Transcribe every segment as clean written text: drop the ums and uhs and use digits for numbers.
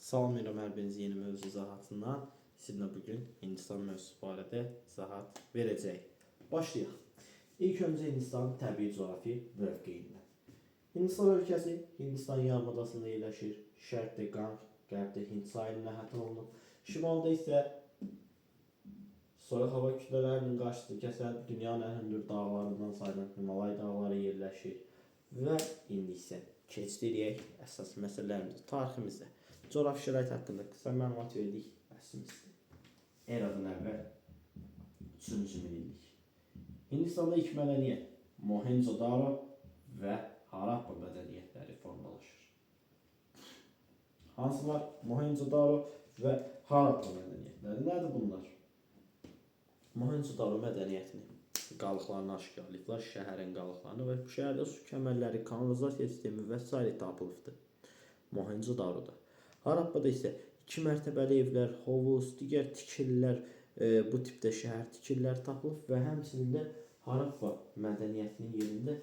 Salamlayıram hər birinizi yeni mövzu izahatından. Sizinlə bugün Hindistan mövzusu barədə izahat verəcəyik. Başlayaq. İlk öncə Hindistanın təbii coğrafi mövqeyindən. Hindistan ölkəsi Hindistan yarımadasında yerləşir. Şərqdə Qanq, qərbdə Hind sahilinə əhatə olunub. Şimalda isə soyuq hava kütlələrinin qarşısını kəsən dünyanın ən hündür dağlarından sayılan Himalay dağları yerləşir. Və indi isə keçdik əsas məsələlərimizə, tariximizə. Coğrafi şərait haqqında qısa məlumat verdik. Bəhsimizdir. Eradan əvvəl 3-cü minillik. Hindistanda ilk mədəniyyət Mohenjo-Daro və Harappa mədəniyyətləri formalaşır. Hansılar? Mohenjo-Daro və Harappa mədəniyyətləri. Nədir bunlar? Mohenjo-Daro mədəniyyətini qalıqlarını aşkarlayıblar, şəhərin qalıqlarını və bu şəhərdə su kəmərləri, kanalizasiya sistemi və sair tapılıbdır. Mohenjo-Daroda. Harappada isə iki mərtəbəli evlər, hovuz, digər tikililər, bu tipdə şəhər tikililər tapılıb və həmçinin də Harappa mədəniyyətinin yerində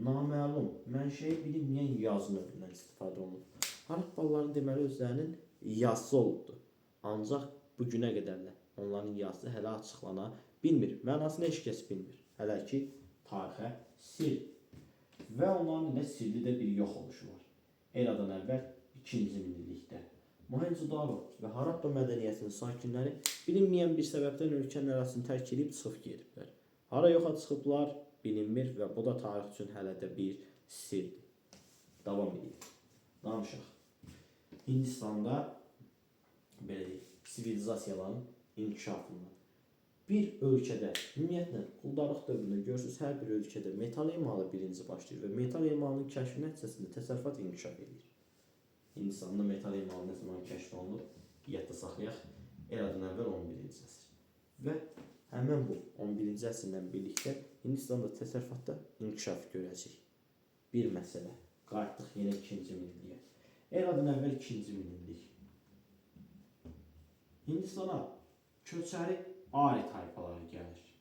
naməlum, mənşəyi bilinməyən yazı növündən istifadə olunub. Harappalıların deməli özlərinin yazısı olubdur. Ancaq bu günə qədər də onların yazısı hələ açıqlana bilmir. Mənasını heç kəs bilmir. Hələ ki tarixə sir. Və onların elə sirli də bir yox oluşu var. Eradan əvvəl 2-ci minillikdə. Mohenjo-Daro və Harappa mədəniyyətinin sakinləri bilinməyən bir səbəbdən ölkənin ərazisini tərk edib çıxıb gediblər. Hara yoxa çıxıblar bilinmir və bu da tarix üçün hələ də bir sirdir. Davam edirik. Danışaq. Hindistanda belə deyək, sivilizasiyaların inkişafından. Bir ölkədə, ümumiyyətlə quldarlıq dövründə görürsünüz, hər bir ölkədə metal emalı birinci başlayır və metal emalının kəşfi nəticəsində təsərrüfat inkişaf edir. Hindistanda metal emalı nə zaman kəşf olunub? Yadda saxlayaq. Eradan əvvəl 11-ci əsr. Və həmən bu 11-ci əsrlə birlikdə Hindistanda təsərrüfatda inkişaf görəcək. Bir məsələ. Qayıtdıq yenə 2-ci minilliyə. Eradan əvvəl 2-ci minillik. Hindistana köçəri Ari tayfaları gəlir.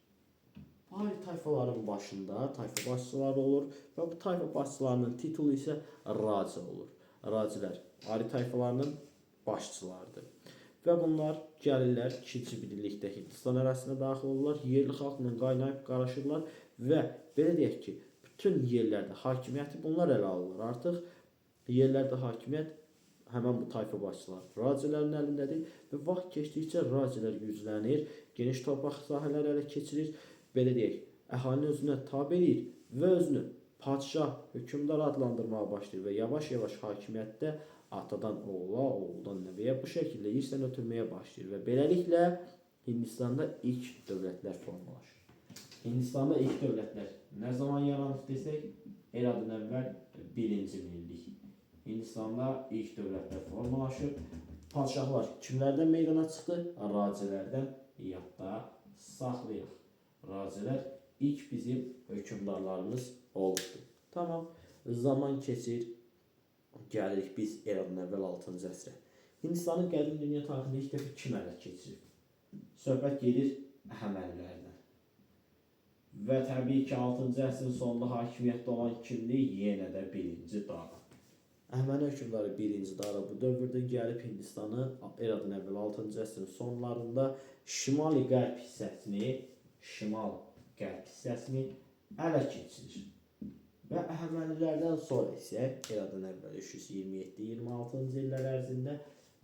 Ari tayfaların başında tayfa başçıları olur və bu tayfa başçılarının titulu isə Raca olur. Racilər Ari tayfalarının başçılarıdır. Və bunlar gəlirlər 2-ci minillikdə Hindistan ərazisinə daxil olurlar, yerli xalqla qaynayıb qarışırlar və belə deyək ki, bütün yerlərdə hakimiyyəti bunlar ələ alırlar. Artıq yerlərdə hakimiyyət həmən bu tayfa başçıları Racilərin əlindədir və vaxt keçdikcə Racilər güclənir, geniş torpaq sahələri ələ keçirir, belə deyək, əhalini özünə tabe eləyir və özünü padşah, hökmdar adlandırmağa başlayır və yavaş-yavaş hakimiyyətdə atadan oğula, oğuldan nəvəyə bu şəkildə irsən ötürməyə başlayır və beləliklə Hindistanda ilk dövlətlər formalaşır. Hindistanda ilk dövlətlər nə zaman yaranıb desək, eradan əvvəl 1-ci minillik. Hindistanda ilk dövlətlər formalaşır. Padşahlar kimlərdən meydana çıxdı? Racilərdən yadda saxlayaq. Racilər ilk bizim hökmdarlarımız olubdur. Tamam. Zaman keçir. Gəlirik biz eradan əvvəl 6-cı əsrə. Hindistanın qədim dünya tarixində ilk dəfə kim ələ keçirib? Söhbət gedir Əhəmənilərdən. Və təbii ki, 6-cı əsrin sonunda hakimiyyətdə olan kimdir? Yenə də 1-ci Dara. Əhəməni hökmdarı 1-ci Dara bu dövrdə gəlib Hindistanı eradan əvvəl 6-cı əsrin sonlarında şimali-qərb hissəsini, şimal-qərb hissəsini ələ keçirir. Və Əhəmənilərdən sonra isə eradan əvvəl 327-26-cı illər ərzində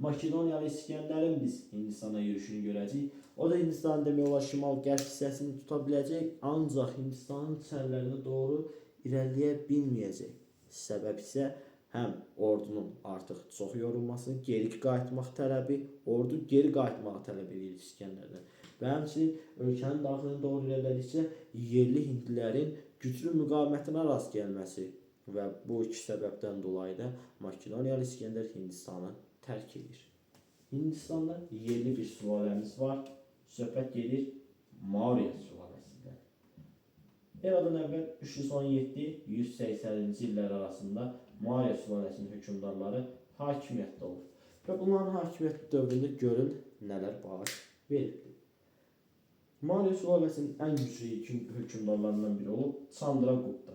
Makedoniyalı İsgəndərin biz Hindistana yürüşünü görəcəyik. O da Hindistanın demək olar şimal-qərb hissəsini tuta biləcək, ancaq Hindistanın içərilərinə doğru irəliləyə bilməyəcək. Səbəb isə həm ordunun artıq çox yorulması, geri qayıtmaq tələbi, ordu geri qayıtmağı tələb edir İsgəndərdən. Və həmçinin ölkənin daxilinə doğru irəlilədikcə yerli hindlilərin güclü müqavimətinə rast gəlməsi və bu iki səbəbdən dolayı da Makedoniyalı İsgəndər Hindistanı tərk edir. Hindistanda yerli bir sülaləmiz var. Söhbət gedir Maurya sülaləsindən. Eradan əvvəl 317-180-ci illər arasında Maurya sülaləsinin hökmdarları hakimiyyətdə olur. Və bunların hakimiyyət dövründə görün nələr baş veribdir. Maurya sülaləsinin ən güclü hökmdarlarından biri olub Chandragupta.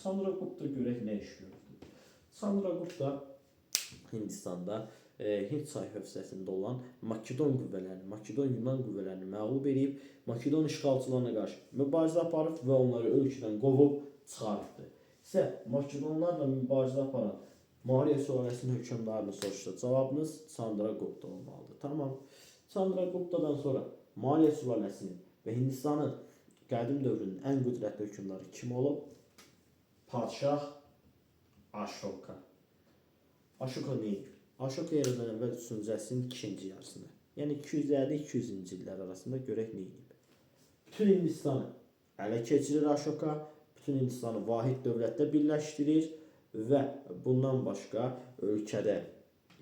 Chandragupta görək nə iş görürdü. Chandragupta Hindistanda Hind çayı hövzəsində olan Makedon qüvvələrini, Makedon Yunan qüvvələrini məğlub edib, Makedon işğalçılarına qarşı mübarizə aparıb və onları ölkədən qovub çıxarıbdı. İsə Makedonlarla mübarizə aparan Maurya sülaləsinin hökmdarını soruşsa cavabınız Chandragupta olmalıdır. Tamam. Chandraguptadan sonra Maurya sülaləsinin və Hindistanın qədim dövrünün ən qüdrətli hökmdarı kim olub? Padşah Ashoka. Ashoka nə edib? Ashoka eradan əvvəl 3-cü əsrin ikinci yarısında, yəni 250-200-cü illər arasında görək nə edib. Bütün Hindistanı ələ keçirir Ashoka, bütün Hindistanı vahid dövlətdə birləşdirir və bundan başqa ölkədə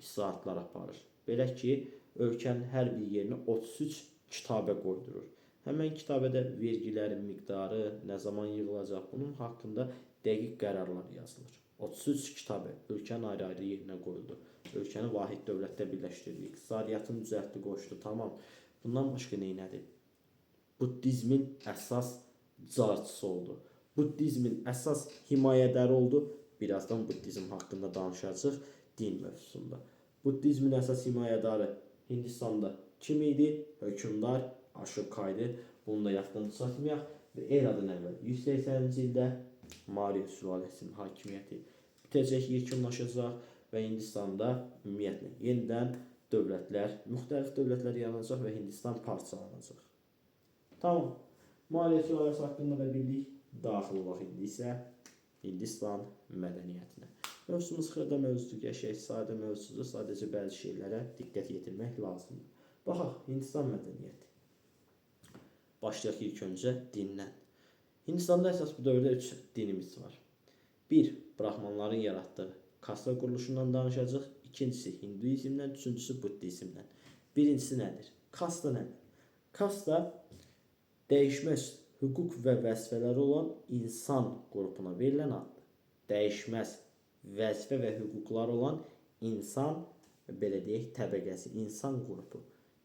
islahatlar aparır. Belə ki, ölkənin hər bir yerinə 33 kitabə qoydurur. Həmən kitabədə vergilərin miqdarı, nə zaman yığılacaq, bunun haqqında dəqiq qərarlar yazılır. 33 kitabə ölkənin ayrı-ayrı yerinə qoyuldu. Ölkəni vahid dövlətdə birləşdirdi, iqtisadiyyatını düzəltdi, qoşdu, tamam. Bundan başqa nə elədi? Buddizmin əsas carçısı oldu. Buddizmin əsas himayədarı oldu. Birazdan buddizm haqqında danışacağıq din mövzusunda. Buddizmin əsas himayədarı Hindistanda kim idi? Hökmdar Ashoka idi. Bunu da yaddan çıxartmayaq. Və eradan əvvəl 180-ci ildə Maurya sülaləsinin hakimiyyəti bitəcək, yekunlaşacaq və Hindistanda ümumiyyətlə yenidən dövlətlər, müxtəlif dövlətlər yaranacaq və Hindistan parçalanacaq. Tamam. Maurya sülaləsi haqqında da bildik. Daxil olaq indi isə Hindistan mədəniyyətinə. Mövzumuz xırda mövzudur, qəşəng, sadə mövzudur. Sadəcə bəzi şeylərə diqqət yetirmək lazımdır. Baxaq, Hindistan mədəniyyəti. Başlayaq ilk öncə dindən. Hindistanda əsas bu dövrdə 3 dinimiz var. 1. Brahmanların yaratdığı kasta quruluşundan danışacağıq. İkincisi Hinduizmdən, üçüncüsü Buddizmdən. Birincisi nədir? Kasta nədir? Kasta dəyişməz hüquq və vəzifələri olan insan qrupuna verilən addır. Dəyişməz vəzifə və hüquqları olan insan, belə deyək, təbəqəsi, insan qrupu.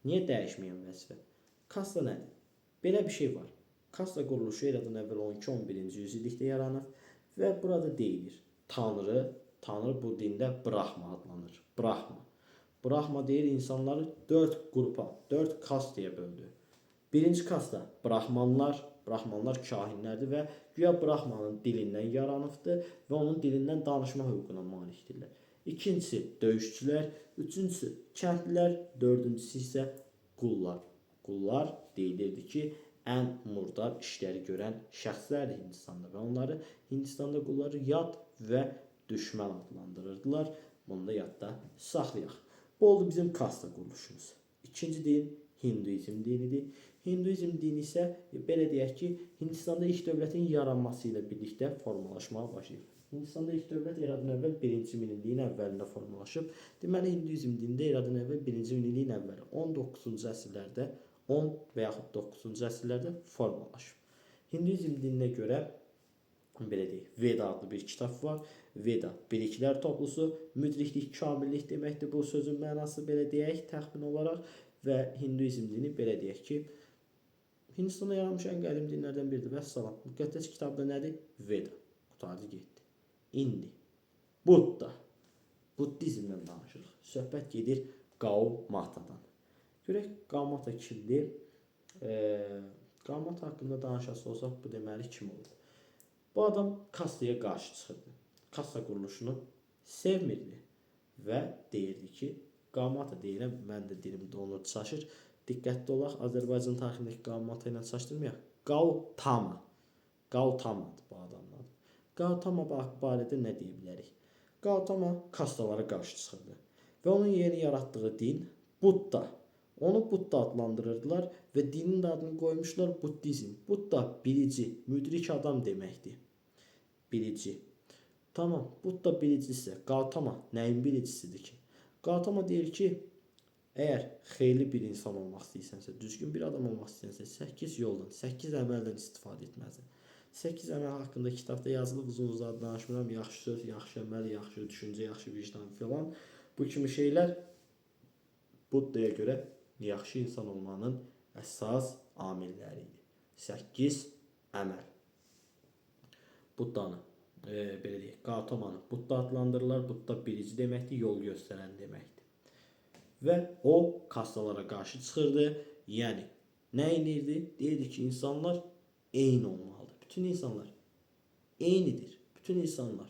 Niyə dəyişməyən vəzifə? Kasta nədir? Belə bir şey var. Kasta quruluşu eradan əvvəl 12-11-ci yüzillikdə yaranıb və burada deyilir. Tanrı bu dində Brahma adlanır. Brahma. Brahma deyir insanları 4 qrupa, 4 kastaya böldü. Birinci kasta Brahmanlar, Brahmanlar kahinlərdir və güya Brahmanın dilindən yaranıbdır və onun dilindən danışma hüququna malikdirlər. İkincisi döyüşçülər, üçüncüsü kəndlilər, dördüncüsü isə qullar. Qullar deyilirdi ki, ən murdar işləri görən şəxslərdir Hindistanda və onları Hindistanda qulları yad və düşmən adlandırırdılar. Bunu da yadda saxlayaq. Bu oldu bizim kasta quruluşumuz. İkinci din Hinduizm dinidir. Hinduizm dini isə belə deyək ki, Hindistanda ilk dövlətin yaranması ilə birlikdə formalaşmağa başlayıb. Hindistanda ilk dövlət eradan əvvəl 1-ci minilliyin əvvəlində formalaşıb. Deməli, Hinduizm dinində eradan əvvəl 1-ci minilliyin əvvəli 19-cu əsrlərdə, 10 və yaxud 9-cu əsrlərdə formalaşıb. Hinduizm dininə görə belə deyək, Veda adlı bir kitab var. Veda biliklər toplusu, müdriklik, kamillik deməkdir bu sözün mənası, belə deyək, təxmin olaraq. Və Hinduizm dini belə deyək ki, Hindistanda yaranmış ən qədim dinlərdən biridir. Vəssalam. Müqəddəs kitabda nədir? Veda. Qurtardı getdi. İndi Budda. Buddizmdən danışırıq. Söhbət gedir Gaumatadan. Görək Gaumata kimdir? Gaumata haqqında danışası olsaq bu deməli kim olub? Bu adam kastaya qarşı çıxırdı. Kasta quruluşunu sevmirdi və deyirdi ki, Gaumata deyirəm, mən də dilim donur, çaşır. Diqqətli olaq, Azərbaycan tarixindəki Gaumata ilə çaşdırmayaq. Gautama. Gautamadır bu adamın adı. Gautama barədə nə deyə bilərik? Gautama kastalara qarşı çıxırdı və onun yeni yaratdığı din Budda. Onu Budda adlandırırdılar və dinin də adını qoymuşlar Buddizm. Budda bilici, müdrik adam deməkdir. Bilici. Tamam, Budda bilicisi, Gautama nəyin bilicisidir ki? Gautama deyir ki, əgər xeyirli bir insan olmaq istəyirsənsə, düzgün bir adam olmaq istəyirsənsə, 8 yoldan, 8 əməldən istifadə etməlisən. 8 əməl haqqında kitabda yazılıb, uzun-uzadı danışmıram. Yaxşı söz, yaxşı əməl, yaxşı düşüncə, yaxşı vicdan filan. Bu kimi şeylər Buddaya görə yaxşı insan olmanın əsas amilləri idi. 8 əməl. Buddanı belə deyək, Qautomanı Budda adlandırırlar. Budda bilici deməkdir, yol göstərən deməkdir. Və o kastalara qarşı çıxırdı. Yəni nə edirdi? Deyirdi ki, insanlar eyni olmalıdır. Bütün insanlar eynidir. Bütün insanlar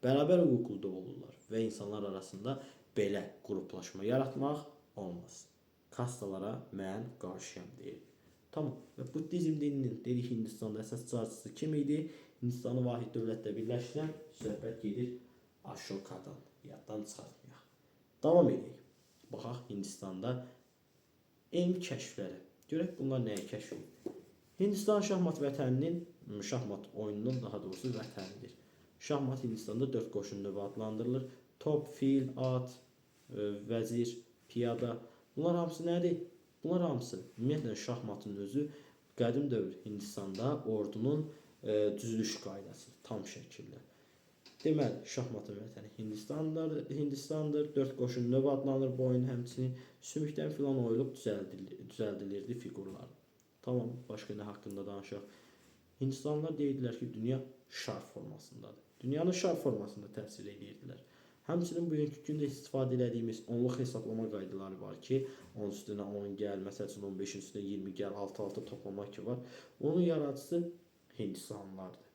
bərabər hüquqlu doğulurlar və insanlar arasında belə qruplaşma yaratmaq olmaz. Kastalara mən qarşıyam deyirdi. Tamam. Və Buddizm dininin dedik Hindistanda əsas carçısı kim idi? Hindistanı vahid dövlətlə birləşdirən söhbət gedir Aşokadan. Yaddan çıxartmayaq. Davam edək. Baxaq Hindistanda elmi kəşflərə. Görək bunlar nəyi kəşf edib. Hindistan şahmat vətəninin, şahmat oyununun daha doğrusu vətənidir. Şahmat Hindistanda 4 qoşun növü adlandırılır. Top, fil, at, vəzir, piyada. Bunlar hamısı nədir? Bunlar hamısı ümumiyyətlə şahmatın özü qədim dövr Hindistanda ordunun düzülüş qaydasıdır tam şəkildə. Deməli, şahmatın vətəni Hindistandır. 4 qoşun növü adlanır bu oyun həmçinin. Sümükdən filan oyulub düzəldilirdi fiqurlar. Tamam, başqa nə haqqında danışaq? Hindistanlılar deyirdilər ki, dünya şar formasındadır. Dünyanı şar formasında təsvir edirdilər. Həmçinin bugünkü gündə istifadə elədiyimiz onluq hesablama qaydaları var ki, 10 üstünə 10 gəl, məsəl üçün 15-in üstünə 20 gəl, 6-6 toplama ki var. Onun yaradıcısı Hindistanlılardır.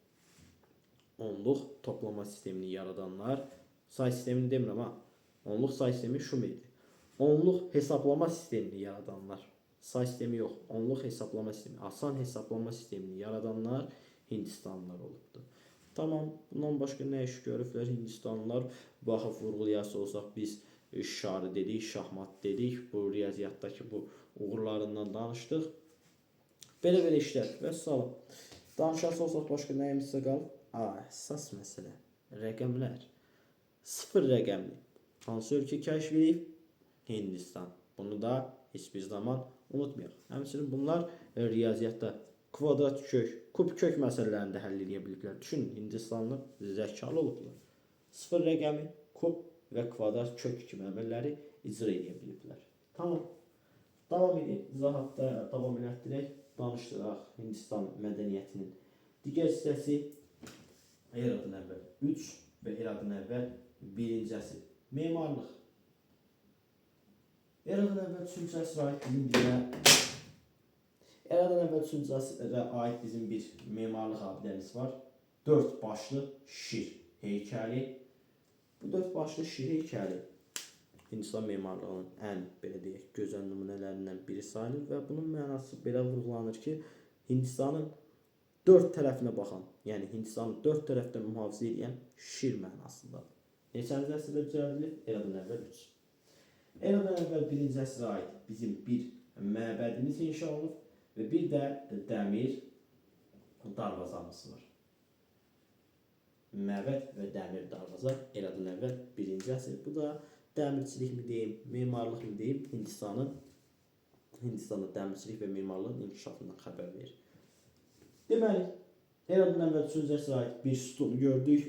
Onluq toplama sistemini yaradanlar, say sistemini demirəm ha, onluq say sistemi Şumerdir. Onluq hesablama sistemini yaradanlar, say sistemi yox, onluq hesablama sistemi, asan hesablama sistemini yaradanlar Hindistanlılar olubdur. Tamam, bundan başqa nə iş görüblər Hindistanlılar? Baxıb vurğulayası olsaq biz şarı dedik, şahmat dedik, bu riyaziyyatdakı bu uğurlarından danışdıq. Belə-belə işlər və salam. Danışası olsaq başqa nəyimizsə qalıb? Əsas məsələ, rəqəmlər. 0 rəqəmli. Hansı ölkə kəşf edib? Hindistan. Bunu da heç bir zaman unutmayaq. Həmçinin bunlar riyaziyyatda kvadrat kök, kub kök məsələlərini də həll edə biliblər. Düşünün, Hindistanlılar zəkalı olublar. 0 rəqəmi, kub və kvadrat kök kimi əməlləri icra edə biliblər. Tamam. Davam edək, izahatda davam elətdirək, danışdıraq Hindistan mədəniyyətinin digər hissəsi eradan əvvəl 3 və eradan əvvəl 1-ci əsr. Memarlıq. Eradan əvvəl 3-cü əsrə aid bizim bir Eradan əvvəl 3-cü əsrə aid bizim bir memarlıq abidəmiz var. 4 başlı şir heykəli. Bu 4 başlı şir heykəli Hindistan memarlığının ən belə deyək, gözəl nümunələrindən biri sayılır və bunun mənası belə vurğulanır ki, Hindistanın 4 tərəfinə baxan, yəni Hindistanı 4 tərəfdən mühafizə edən şir mənasındadır. Neçənci əsrdə düzəldilib? Eradan əvvəl 3. Eradan əvvəl 1-ci əsrə aid bizim bir məbədimiz inşa olunub və bir də dəmir darvazamız var. Məbəd və dəmir darvaza eradan əvvəl 1-ci əsr. Bu da dəmirçilik mi deyim, memarlıq mı deyim, Hindistanda dəmirçilik və memarlığın inkişafından xəbər verir. Deməli, eradan əvvəl 3-cü əsrə aid bir sütun gördük.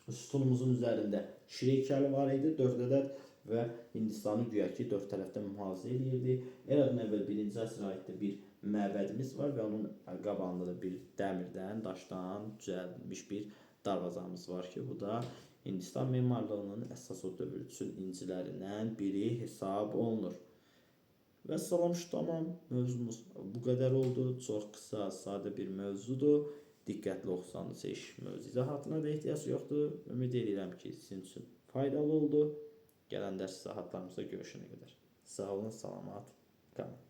Sütunumuzun üzərində şir heykəli var idi, 4 ədəd və Hindistanı güya ki 4 tərəfdən mühafizə edirdi. Eradan əvvəl 1-ci əsrə aid də bir məbədimiz var və onun qabağında da bir dəmirdən, daşdan düzəldilmiş bir darvazamız var ki, bu da Hindistan memarlığının əsas o dövr üçün incilərindən biri hesab olunur. Və salam, tamam, mövzumuz bu qədər oldu. Çox qısa, sadə bir mövzudur. Diqqətli oxusanız heç mövzu izahatına da ehtiyac yoxdur. Ümid edirəm ki, sizin üçün faydalı oldu. Gələn dərs izahatlarımızda görüşənə qədər. Sağ olun, salamat qalın.